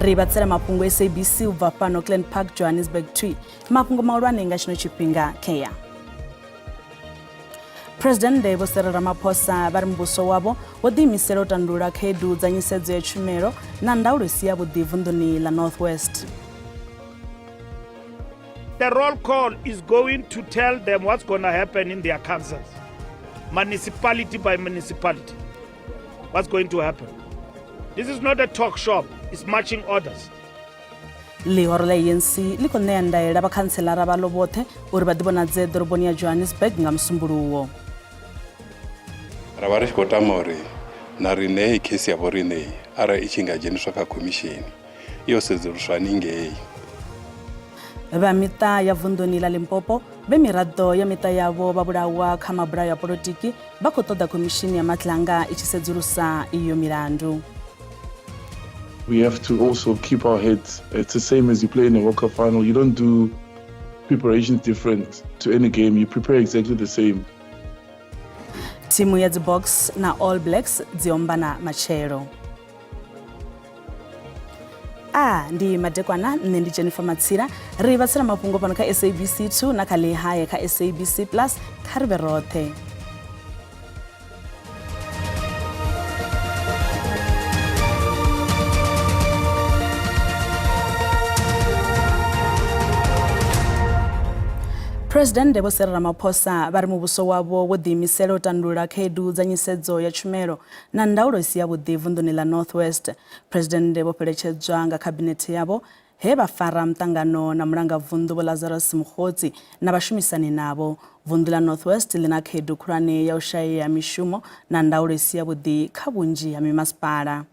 Ri vhatsela mafhungo SABC u bva fhano Glen Park, Johannesburg 2. Mafhungo mahulwane nga tshino tshifhinga kea. Presidennde Vho Cyril Ramaphosa vha ri muvhuso wavho wo ḓiimisela u tandulula khaedu dza nyisedzo ya tshumelo na ndaulo i si yavhuḓi vunḓuni ḽa North West. The roll call is going to tell them what's going to happen in their councils, municipality by municipality. What's going to happen? This is not a talk shop, it's marching orders. Ḽihoro ḽa ANC ḽi khou ṋea ndaela vhakhantselara vhaḽo vhoṱhe uri vha ḓivhonadze ḓoroboni ya Johannesburg nga Musumbuluwo. Ra vha ri tshi khou tama uri na riṋe heyi khesi ya vhoriṋe arali i tshi nga dzheniswa kha khomishini yo sedzuluswa haningei. Vha miṱa ya vunḓuni ḽa Limpopo vhe miraḓo ya miṱa yavho vha vhulawa kha mabulayo a polotiki vha khou ṱoḓa khomishini ya Madlanga i tshi sedzulusa iyo milandu. We have to also keep our heads. It's the same as you play in a World Cup final. You don't do preparations different to any game. You prepare exactly the same. Thimu ya dzi na All Blacks dzi ombana matshelo. A ndi madekwana, nṋe ndi Jennifer Matsila. Ri vhatsela mafhungo fhano kha SABC 2 na kha Lehae kha SABC Plus. Kha ri vhe roṱhe. Presidennde Vho Cyril Ramaphosa vha ri muvhuso wavho wo ḓiimisela u tandulula khaedu dza nyisedzo ya tshumelo na ndaulo i si yavhuḓi vunḓuni ḽa North West. Presidennde vho fheletshedzwa nga khabinethe yavho he vha fara muṱangano na mulangavunḓu Vho Lazarus Mokgotsi na vhashumisani navho. Vunḓu ḽa North West ḽi na khaedu khulwane ya u shayea mishumo na ndaulo i si yavhuḓi kha vhunzhi ha mimasipala.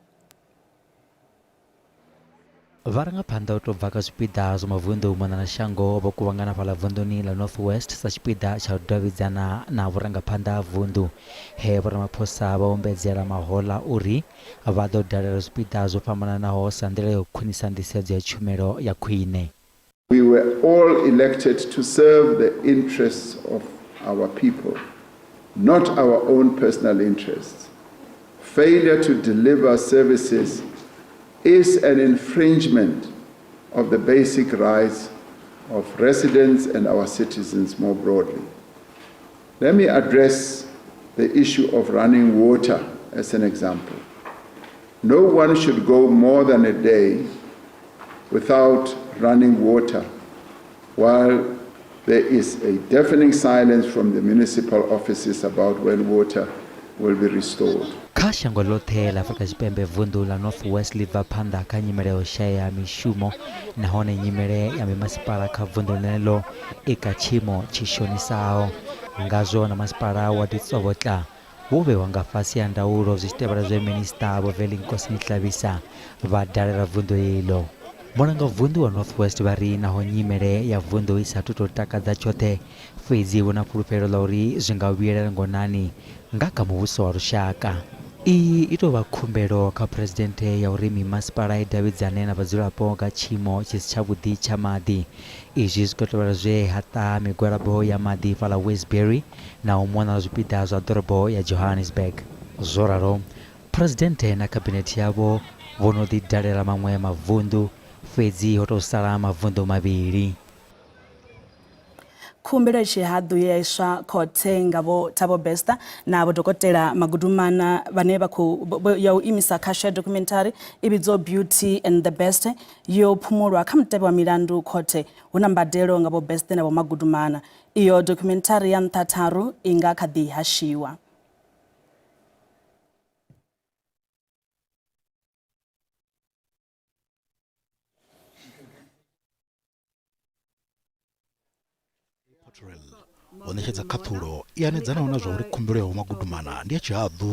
Vharangaphanḓa u tou bva kha zwipiḓa zwa mavunḓu u mona na shango vho kuvhangana fhaḽa vunḓuni ḽa North West sa tshipiḓa tsha u davhidzana na vhurangaphanḓa ha vunḓu, he Vho Ramaphosa vha ombedzela mahoḽa uri vha ḓo dalela zwipiḓa zwo fhambananaho sa nḓila ya u khwinisa nḓisedzo ya tshumelo ya khwine. We were all elected to serve the interests of our people, not our own personal interests. Failure to deliver services is an infringement of the basic rights of residents and our citizens more broadly. Let me address the issue of running water as an example. No one should go more than a day without running water while there is a deafening silence from the municipal offices about when water will be restored. Kha shango ḽoṱhe ḽa Afrika Tshipembe, vunḓu ḽa North West ḽi bva phanḓa kha nyimele ya u shaya mishumo nahone nyimele ya mimasipala kha vunḓu ḽeneḽo i kha tshiimo tshi shonisaho. Ngazwo na masipala wa Ditsobotla wo vhewa nga fhasi ha ndaulo zwi tshi tevhela zwe Minisiṱa Vho Velenkosini Hlabisa vha dalela vunḓu iḽo. Mulangavunḓu wa North West vha ri naho nyimele ya vunḓu i sa athu tou takadza tshoṱhe, fhedzi vho na fhulufhelo ḽa uri zwi nga vhuyelela ngonani nga kha muvhuso wa lushaka. Iyi i tou vha khumbelo kha Phresidennde ya uri mimasipala i davhidzane na vhadzulapo nga tshiimo tshi si tshavhuḓi tsha maḓi. Izwi zwi khou tevhela zwe ha ṱaha migwalabo ya maḓi fhaḽa Westbury na u mona na zwipiḓa zwa ḓorobo ya Johannesburg. Zwo ralo, Phresidennde na khabinethe yavho vho no ḓi dalela maṅwe mavunḓu, fhedzi ho tou sala mavunḓu mavhili. Khumbelo ya tshihaḓu ye ya iswa khothe nga Vho Thabo Bester na Vho Dokotela Magudumana vhane vha khou ya u imisa khasho ya dokhumenthari i vhidzwaho Beauty and the Best yo phumulwa kha mutevhe wa milandu khothe hu na mbadelo nga Vho Bester na Vho Magudumana. Iyo dokhumenthari ya nṱha tharu i nga kha ḓi hashiwa. Vho ṋetshedza khaṱhulo i hanedzanaho na zwa uri khumbelo ya Vho Magudumana ndi ya tshihaḓu,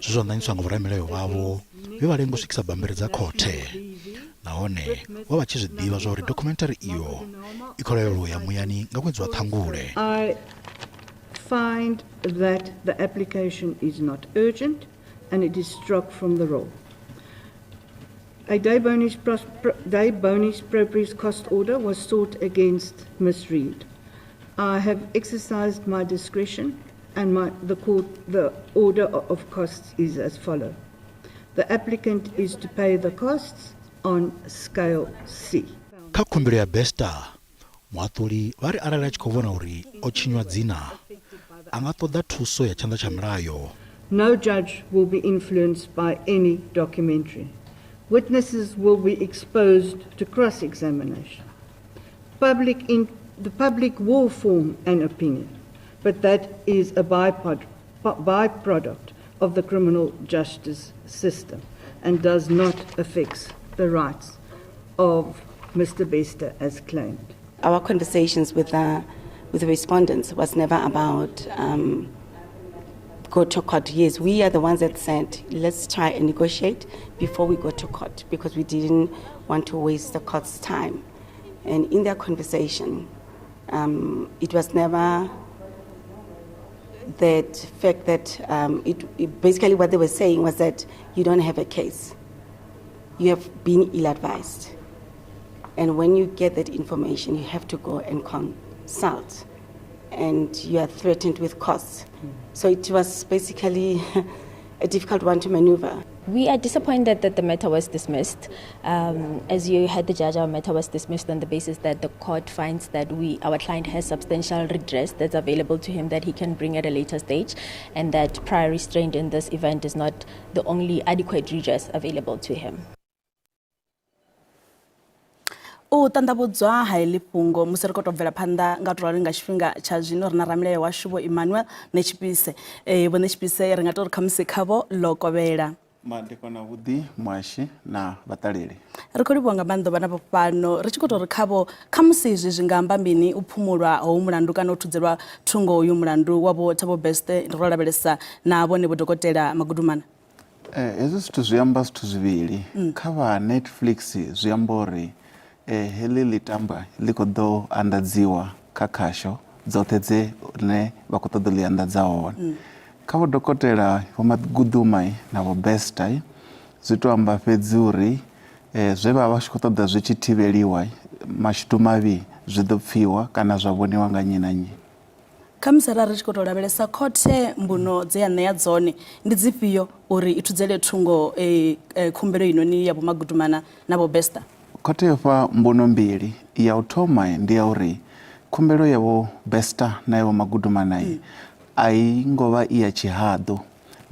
zwe zwa ṋaṋiswa nga vhoramilayo vhavho vhe vha lenga u swikisa bammbiri dza khothe nahone vho vha vha tshi zwi ḓivha zwa uri dokhumenthari iyo i khou lavhelelwa u ya muyani nga ṅwedzi wa Ṱhangule. I find that the application is not urgent and it is struck from the roll. A de bonis, de bonis propriis cost order was sought against Ms. Reid. I have exercised my discretion and the order of costs is as follows. The applicant is to pay the costs. on scale C. Kha khumbelo ya Bester, muhaṱuli vha ri arali a tshi khou vhona uri o tshinywa dzina, a nga ṱoḓa thuso ya tshanḓa tsha mulayo. No judge will be influenced by any documentary. Witnesses will be exposed to cross-examination. Public in, the public will form an opinion, but that is a byproduct of the criminal justice system and does not affect the rights of Mr. Bester as claimed. Our conversations with the, with the respondents was never about go to court. Yes, we are the ones that said, let's try and negotiate before we go to court because we didn't want to waste the court's time. And in their conversation, it was never that fact that it, it basically what they were saying was that you don't have a case. You have been ill advised. And when you get that information, you have to go and consult. And you are threatened with costs. So it was basically a difficult one to maneuver. We are disappointed that the matter was dismissed. As you heard the judge, our matter was dismissed on the basis that the court finds that we, our client has substantial redress that's available to him that he can bring at a later stage, and that prior restraint in this event is not the only adequate redress available to him. U ṱanḓavhudzwa ha heḽi fhungo musi ri khou tou bvela phanḓa nga tou rali nga tshifhinga tsha zwino ri na ramilayo washu vho Emmanuel Ṋetshipise. Vho Ṋetshipise ri nga tou ri khamusi khavho ḽo kovhela. Madekwana avhuḓi muhashi na vhaṱaleli. Ri khou livhuwa nga maanḓa u vha navho fhano ri tshi khou tou ri khavho khamusi izwi zwi nga amba mini u phumulwa hohu mulandu kana u thudzelwa thungo hoyu mulandu wa vho Thabo Bester ro lavhelesa na vhone vho Dokotela Magudumana. Hezwi zwithu zwi amba zwithu zwivhili. Kha vha Netflix zwi amba uri heḽi ḽitambwa ḽi khou ḓo anḓadziwa kha khasho dzoṱhe dze rine vha khou ṱoḓa ḽi anḓadza hone. Kha vho Dokotela Vho Maguduma na Vho Bester zwi to amba fhedzi uri zwe vha vha tshi khou ṱoḓa zwi tshi thivheliwa mashudu mavhi zwi ḓo pfiwa kana zwa vhoniwa nga nnyi na nnyi. Khamusi arali ri tshi khou tou lavhelesa khothe mbuno dze ya ṋea dzone ndi dzifhio uri i thudzele thungo khumbelo inoni ya Vho Magudumana na Vho Bester? Khothe yo fha mbuno mbili. Ya u thoma ndi ya uri khumbelo ya Vho Bester na ya Vho Magudumana a i ngo vha i ya tshihaḓu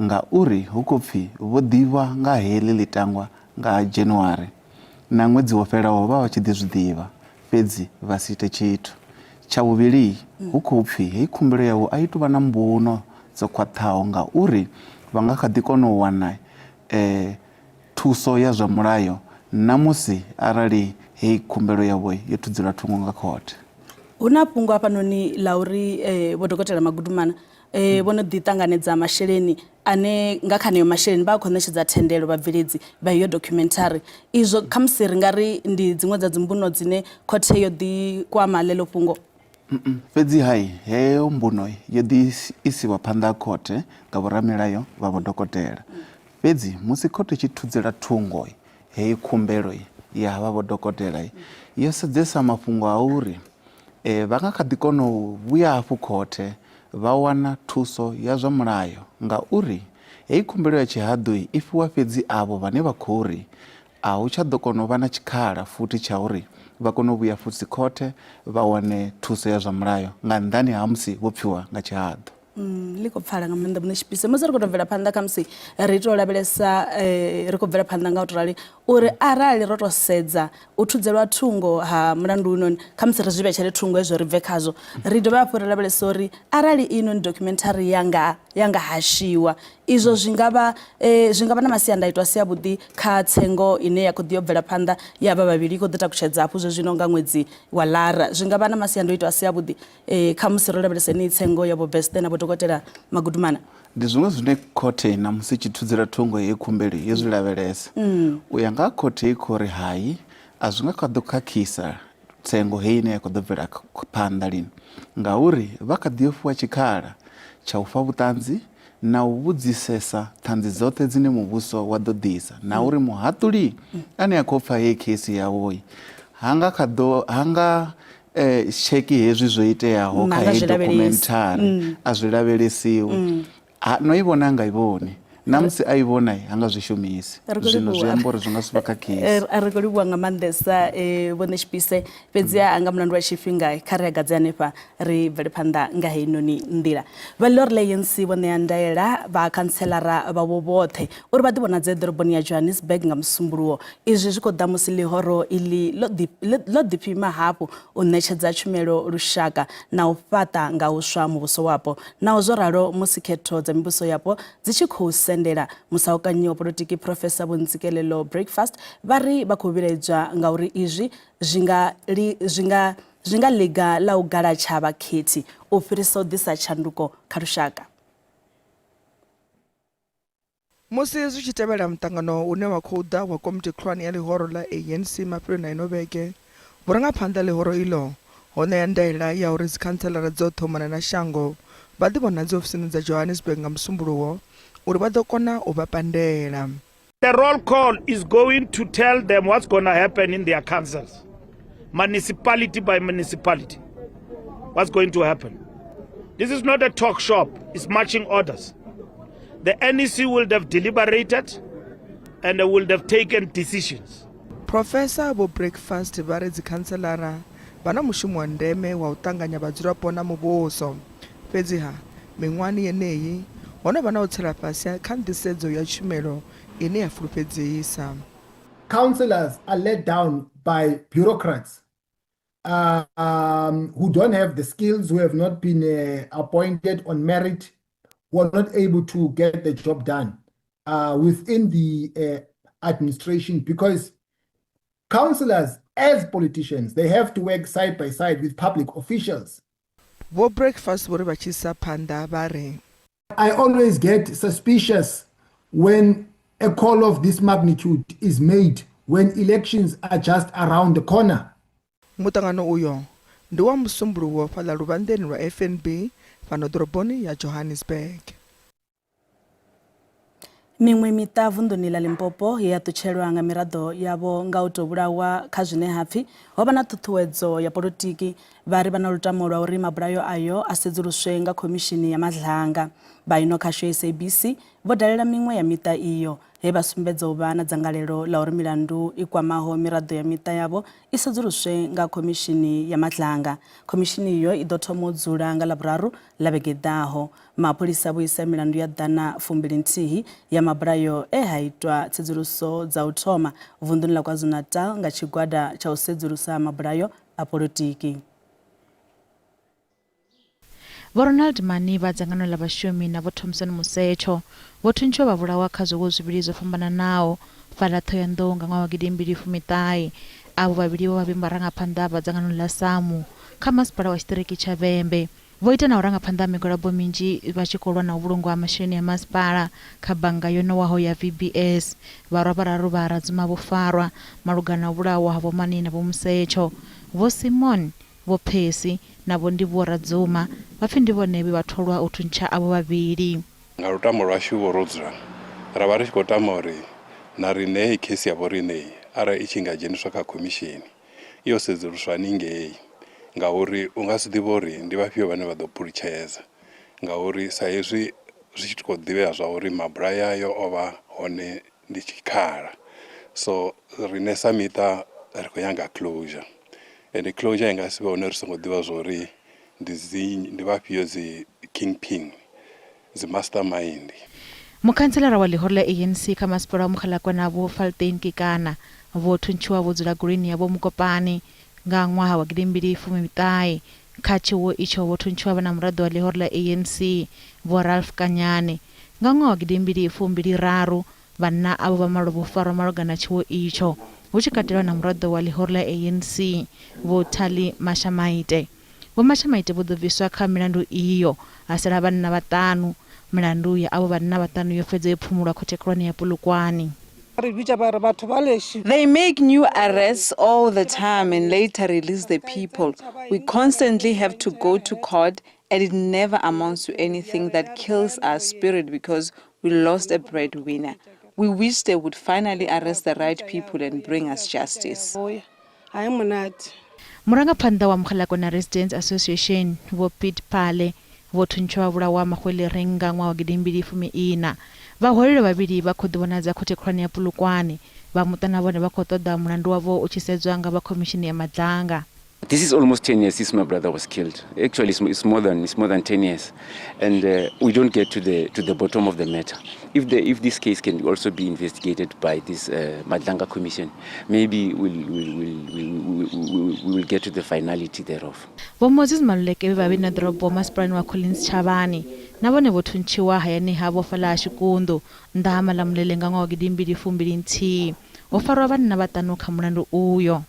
ngauri hu khou pfi vho ḓivha nga heḽi ḽitangwa nga January na ṅwedzi wo fhelaho vha vha tshi ḓi zwi ḓivha fhedzi vha si ite tshithu. Tsha vhuvhili, hu khou pfi heyi khumbelo yavho a i tou vha na mbuno dzo khwaṱhaho ngauri vha nga kha ḓi kona u wana thuso ya zwa mulayo na musi arali heyi khumbelo yavho yo thudzelwa thungo nga khothe. Hu na fhungo hafhanoni ḽa uri Vho Dokotela Magudumana vho no ḓi ṱanganedza masheleni ane nga kha haneyo masheleni vha khou ṋetshedza thendelo vhabveledzi vha iyo documentary. Izwo khamusi ri nga ri ndi dziṅwe dza dzimbuno dzine khothe yo ḓi kwama ḽeḽo fhungo. Fhedzi hai, heyo mbuno yo ḓi isiwa phanḓa ha khothe nga vhoramilayo vha vho dokotela. Fhedzi musi khothe i tshi thudzela thungo heyi khumbelo ya havha vho dokotela, yo sedzesa mafhungo a uri vha nga kha ḓi kona u vhuya hafhu khothe vha wana thuso ya zwa mulayo ngauri heyi khumbelo ya tshihaḓu i fhiwa fhedzi avho vhane vha khou ri a hu tsha ḓo kona u vha na tshikhala futhi tsha uri vha kone u vhuya futhi khothe vha wane thuso ya zwa mulayo nga nnḓani ha musi vho pfiwa nga tshihaḓu. Ḽi khou pfala nga maanḓa muṋe Tshipise. Musi ri khou tou bvela phanḓa khamusi ri tou lavhelesa ri khou bvela phanḓa nga u tou rali uri arali ro tou sedza u thudzelwa thungo ha mulandu hoyunoni khamusi ri zwi vhetshele thungo hezwo ri bve khazwo. Ri dovhe hafhu ri lavhelese uri arali inoni documentary ya nga ya nga hashiwa izwo zwi nga vha zwi nga vha na masiandaitwa a si avhuḓi kha tsengo ine ya khou ḓi yo bvela phanḓa ya vha vhavhili i khou ḓi takutshedza hafhu zwezwino nga ṅwedzi wa Lara. Zwi nga vha na masiandoitwa a si avhuḓi Khamusi ro lavhelesa yeneyi tsengo ya Vho Bester na Vho Dokotela Magudumana. Ndi zwiṅwe zwine khothe na musi i tshi thudzela thungo heyi khumbelo yo zwi lavhelesa. U ya nga ha khothe i khou ri hai, a zwi nga kha ḓo khakhisa tsengo heyi ine ya khou ḓo bvela phanḓa lini ngauri vha kha ḓi yo fhiwa tshikhala tsha u fha vhuṱanzi na u vhudzisesa ṱhanzi dzoṱhe dzine muvhuso wa ḓo ḓisa na uri muhaṱuli ane a khou pfa heyi kheisi yavho ha nga kha ḓo ha nga tsheki hezwi zwo iteaho kha heyi dokhumenthari a zwi lavhelesiwi. No i vhona a nga i vhoni. Na musi a i vhona ha nga zwi shumisi. Ri khou Zwino zwi livhuwa. amba uri zwi nga si vha khakhisi. Ri khou livhuwa nga maanḓesa Vho Ṋetshipise, fhedziha nga mulandu wa tshifhinga kha ri agadze hanefha ri bvele phanḓa nga heinoni nḓila. Vha ḽihoro ḽa ANC vho ṋea ndaela vha khantselara vhavho vhoṱhe uri vha ḓivhonadze ḓoroboni ya Johannesburg nga Musumbuluwo. Izwi zwi khou ḓa musi ḽihoro iḽi ḽo ḓifhima hafhu u ṋetshedza tshumelo lushaka na u fhaṱa nga huswa muvhuso wapo. Naho zwo ralo, musi khetho dza mivhuso yapo dzi tshi khou sendela, musaukanyi wa polotiki Phrofesa Vho Ntsikelelo Breakfast vha ri vha khou vhilaedzwa ngauri izwi zwi nga zwi nga zwi nga ḽiga ḽa u galatsha vhakhethi u fhirisa u ḓisa tshanduko kha lushaka. Musi zwi tshi tevhela muṱangano une wa khou ḓa wa komiti khulwane ya ḽihoro ḽa ANC mafheloni a ino vhege, vhurangaphanḓa ḽihoro iḽo ho ṋea ndaela ya uri dzikhantselara dzoṱhe u mona na shango vha ḓivhonadze ofisini dza Johannesburg nga Musumbuluwo uri vha ḓo kona u vha pandela. The roll call is going to tell them what's gonna happen in their councils, municipality by municipality, what's going to happen. This is not a talk shop, it's marching orders. The NEC will have deliberated and they will have taken decisions. Professor Vho Breakfast vha ri dzikhantselara vha na mushumo wa ndeme wa u ṱanganya vhadzulapo na muvhuso. Fhedziha, miṅwahani yeneyi, ho no vha na u tsela fhasi kha nḓisedzo ya tshumelo ine ya fulufhedzisa. Councillors are let down by bureaucrats um, who don't have the skills, who have not been uh, appointed on merit, who are not able to get the job done uh, within the uh, administration because councillors, as politicians, they have to work side by side with public officials. Vho Breakfast vho ri vha tshi isa phanḓa vha ri. I always get suspicious when a call of this magnitude is made when elections are just around the corner. Muṱangano uyo ndi wa Musumbuluwo fhaḽa luvhanḓeni lwa FNB fhano ḓoroboni ya Johannesburg. Miṅwe miṱa vunḓuni ḽa Limpopo ye ya ṱutshelwa nga miraḓo yavho nga u tou vhulawa kha zwine ha pfi ho vha na ṱhuṱhuwedzo ya polotiki vha ri vha na lutamo lwa uri mabulayo ayo a sedzuluswe nga khomishini ya Madlanga. Vha ino khasho ya SABC vho dalela miṅwe ya miṱa iyo he vha sumbedza u vha na dzangalelo ḽa uri milandu i kwamaho miraḓo ya miṱa yavho i sedzuluswe nga khomishini ya Madlanga. Khomishini iyo i ḓo thoma u dzula nga Ḽavhuraru ḽa vhege i ḓaho. Mapholisa vho isa milandu ya ḓana fumbili nthihi ya mabulayo e ha itwa tsedzuluso dza u thoma vunḓuni ḽa KwaZulu-Natal nga tshigwada tsha u sedzulusa mabulayo a polotiki. Vho Ronald Mani vha dzangano ḽa vhashumi na Vho Thompson Musetsho vho thuntshiwa vha vhulawa kha zwiwo zwivhili zwo fhambananaho fhaḽa Ṱhohoyanḓou nga ṅwaha wa gidimbili fumi ṱahe. Avho vhavhili vho vha vhe vharangaphanḓa vha dzangano ḽa SAMWU kha masipala wa tshiṱiriki tsha Vhembe. Vho ita na u ranga phanḓa ha migwalabo minzhi vha tshi khou lwa na u vhulungwa ha masheleni a masipala kha bannga yo nowaho ya VBS. Vharwa vhararu vha ha Radzuma vho farwa malugana na u vhulawa ha Vho Mani na Vho Musetsho. Vho Simon, Vho Phesi na Vho Ndivhuwo Radzuma vha pfi ndi vhone vhe vha tholwa u thuntsha avho vhavhili. Nga lutamo lwashu vho ro dzula ra vha ri tshi khou tama uri na riṋe heyi khesi ya vho riṋe arali i tshi nga dzheniswa kha khomishini i yo sedzuluswa haningei ngauri u nga si ḓivhe uri ndi vhafhio vhane vha ḓo phulutshedza ngauri sa hezwi zwi tshi khou ḓivhea zwa uri mabulayo ayo o vha hone ndi tshikhala so riṋe sa miṱa ri khou nyaga closure ende closure i nga si vhe hone ri songo ḓivha zwa uri ndi dzi ndi vhafhio dzi king pin dzi mastermind. Mukhantselara wa ḽihoro ḽa ANC kha masipala wa Mogalakwena Vho Faltein Kekana vho thuntshiwa vho dzula goloini ya Vho Mokopane nga ṅwaha wa gidimbili fumi ṱahe. Kha tshiwo itsho vho thuntshiwa vha na muraḓo wa ḽihoro ḽa ANC Vho Ralph Kanyane. Nga ṅwaha wa gidimbili fumbili raru vhanna avho vha malo vho farwa malugana na tshiwo itsho hu tshi katelwa na muraḓo wa ḽihoro ḽa ANC Vho Tally Mashamaite. Vho Mashamaite vho ḓo bviswa kha milandu iyo, ha sala vhanna vhaṱanu. Milandu ya avho vhanna vhaṱanu yo fhedza yo phumulwa khothe khulwane ya Polokwane. They make new arrests all the time and later release the people. We constantly have to go to court and it never amounts to anything that kills our spirit because we lost a breadwinner. We wish they would finally arrest the right people and bring us justice. Murangaphanḓa wa Mogalakwena Residents Association Vho Piet Phale vho thuntshiwa vha vhulawa Mahwelereng nga ṅwaha wa gidimbili fumi ina. Vhahwelelwa vhavhili vha khou ḓivhonadza khothe khulwane ya Polokwane. Vha muṱa na vhone vha khou ṱoḓa mulandu wavho u tshi sedzwa nga vha khomishini ya Madlanga. This is almost 10 years since my brother was killed. Actually, it's more than it's more than 10 years, and we don't get to the to the bottom of the matter. If the if this case can also be investigated by this Madlanga Commission, maybe we'll, we'll, we'll, we'll, we'll, we will get to the finality thereof. Vho Moses Maluleke vhe vha vhe na ḓorobo masipalani wa Collins Chabane na vhone vho thuntshiwa hayani havho fhaḽa ha Tshikundu nnḓa ha Malamulele nga ṅwaha wa gidimbili fumbili nthihi. Ho farwa vhanna vhaṱanu kha mulandu uyo.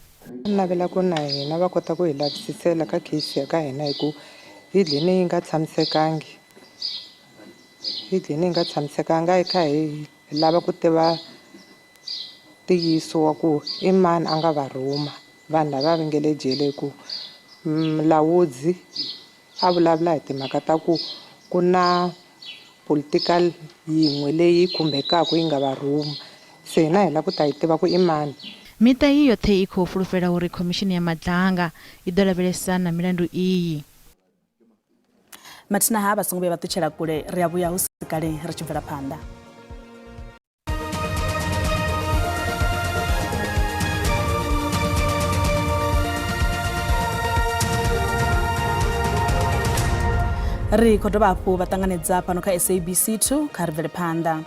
Ni navela ku na hina va kota ku hi lavisisela ka case ya ka hina hi ku yi dlini yi nga tshamisekangi yi dlini yi nga tshamisekanga a hi kha hi lava ku tiva ntiyiso wa ku i mani a nga va rhuma vanhu lava va nge le jele hi ku mulawudzi a vulavula hi timhaka ta ku ku na political yin'we leyi khumbekaka yi nga va rhuma se hina hi lava ku ta yi tiva ku i mani. Miṱa iyi yoṱhe i khou fulufhela uri khomishini ya Madlanga i ḓo lavhelesa na milandu iyi. Mathina ha vha songo vhuya vha ṱutshela kule, ri a vhuya hu si kale ri tshi bvela phanḓa. Ri khou dovha hafhu vha ṱanganedza fhano kha SABC 2 kha ri bvele phanḓa.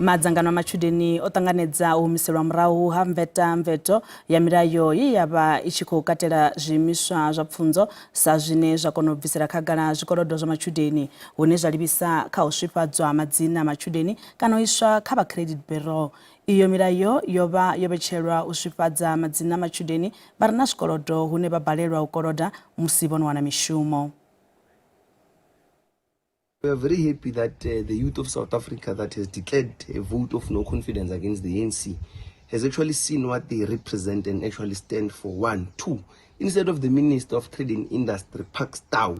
Madzangano a matshudeni o ṱanganedza u humiselwa murahu ha mvetamveto ya milayo ye ya vha i tshi khou katela zwiimiswa zwa pfunzo sa zwine zwa kona u bvisela khagala zwikolodo zwa matshudeni hune zwa livhisa kha u swifhadzwa ha madzina a matshudeni kana u iswa kha vha credit bureau. Iyo milayo yo vha yo vhetshelwa u swifhadza madzina a matshudeni vha re na zwikolodo hune vha balelwa u koloda musi vho no wana mishumo. We are very happy that the youth of South Africa that has declared a vote of no confidence against the ANC has actually seen what they represent and actually stand for. One. Two, instead of the Minister of Trade and Industry, Parks Tau,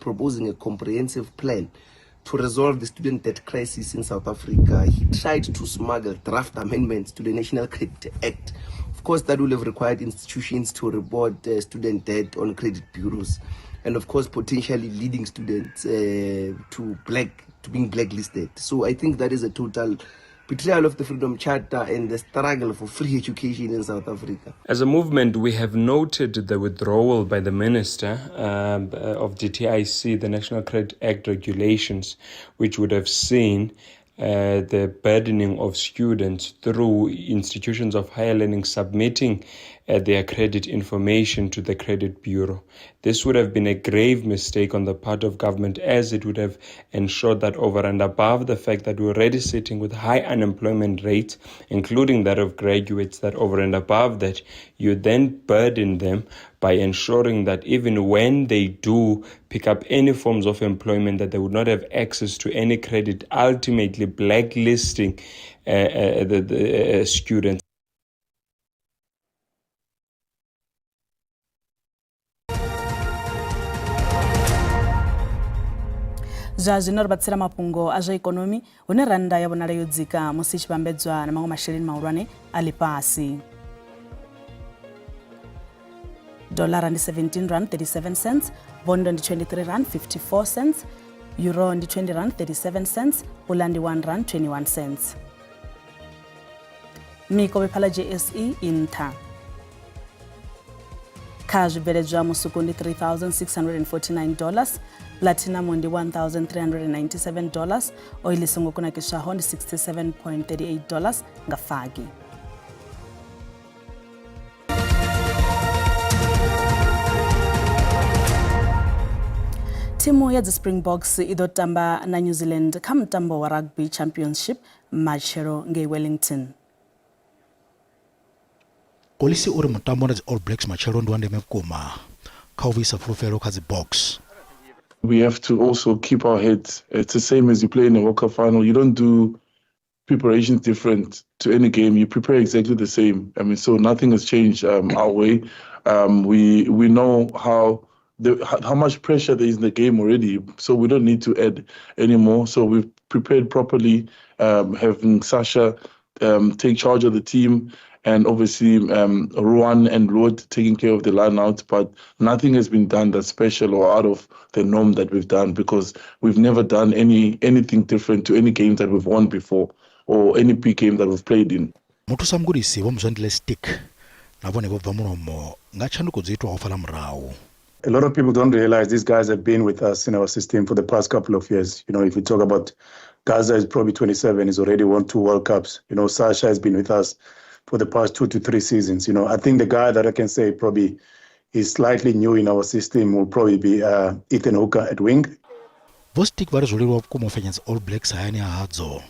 proposing a comprehensive plan to resolve the student debt crisis in South Africa, he tried to smuggle draft amendments to the National Credit Act. Of course, that would have required institutions to report student debt on credit bureaus, and of course, potentially leading students to black to being blacklisted. So I think that is a total betrayal of the Freedom Charter and the struggle for free education in South Africa. As a movement, we have noted the withdrawal by the Minister of DTIC, the National Credit Act regulations, which would have seen the burdening of students through institutions of higher learning submitting their credit information to the credit bureau. This would have been a grave mistake on the part of government, as it would have ensured that over and above the fact that we're already sitting with high unemployment rates, including that of graduates, that over and above that, you then burden them by ensuring that even when they do pick up any forms of employment, that they would not have access to any credit, ultimately blacklisting the students. Zwa zwino ri vha tsela mafhungo a zwa ikonomi hune rannda ya vhonala yo dzika musi i tshi vhambedzwa na maṅwe masheleni mahulwane a ḽifhasi. Dollara ndi 17 rand 37 cents, bondo ndi 23 rand 54 cents, euro ndi 20 rand 37 cents, pula ndi 1 rand 21 cents. Mikovhe phala JSE i nṱha. Kha zwibveledzwa musuku ndi 3649 dollars, platinum ndi 1397 dollars, oil i songo kunakiswaho ndi 67.38 dollars nga fagi. Thimu ya dzi Springboks i ḓo tamba na New Zealand kha mutambo wa Rugby Championship matshelo ngei Wellington. Kolisi uri mutambo na dzi All Blacks matshelo ndi wa ndeme vhukuma kha u vhuisa fulufhelo kha dzi Boks. We have to also keep our heads. It's the same as you play in a World Cup final. You don't do preparations different to any game. You prepare exactly the same. I mean, so nothing has changed our way. We know how much pressure there is in the game already, so we don't need to add any more. So we've prepared properly, having Sasha take charge of the team And obviously Ruan and Lood taking care of the line out, but nothing has been done that's special or out of the norm that we've done because we've never done any anything different to any game that we've won before or any big game that we've played in. Muthusa mugudisi Vho Mzwandile Stick na vhone vho bva mulomo nga tshanduko dzo itwaho fhaḽa murahu. A lot of people don't realize these guys have been with us in our system for the past couple of years. You know, if you talk about Gaza is probably 27, he's already won two World Cups. You know, Sasha has been with us for the past two to three seasons. You know, I think the guy that I can say probably is slightly new in our system will probably be uh, Ethan Hooker at wing. Vho Stick vha ri zwo leluwa vhukuma u fenya dzi All Blacks hayani ha hadzo.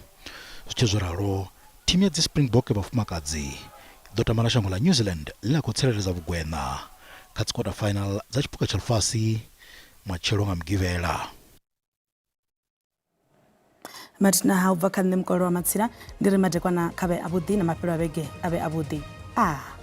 Zwi tshi zwo ralo, thimu ya dzi Springbok ya vhafumakadzi i ḓo tamba na shango ḽa New Zealand ḽine ḽa khou tsireledza vhugweṋa kha dzi quarter final dza tshiphuga tsha ḽifhasi matshelo nga Mugivhela. Mathina ha u bva kha nṋe mukolo wa matsila ndi ri madekwana kha vhe avhuḓi na mafhelo a vhege a vhe avhuḓi. Ah.